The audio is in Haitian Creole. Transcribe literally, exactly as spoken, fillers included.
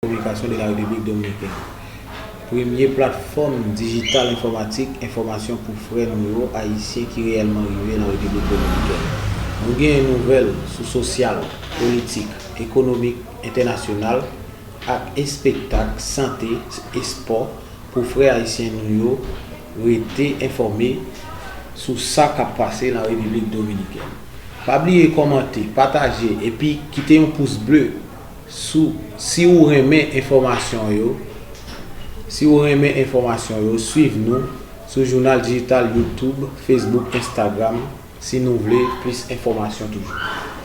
Communication de la République Dominicaine. Premye platfòm dijital enfòmatik enfòmasyon pou frè nou yo ayisyen ki reyèlman rive nan Repiblik Dominikèn. Nou genyen nouvèl sou sosyal, politik, ekonomik, entènasyonal, ak espektak, sante, espò pou frè ayisyen nou yo rete enfòme sou sa k ap pase nan Repiblik Dominikèn. Pa bliye kòmante, pataje epi kite yon pous ble sou si ou renmen enfòmasyon yo. Si ou renmen enfòmasyon yo, swiv nou sou jounal dijital YouTube, Facebook, Instagram si nou vle plis enfòmasyon toujou.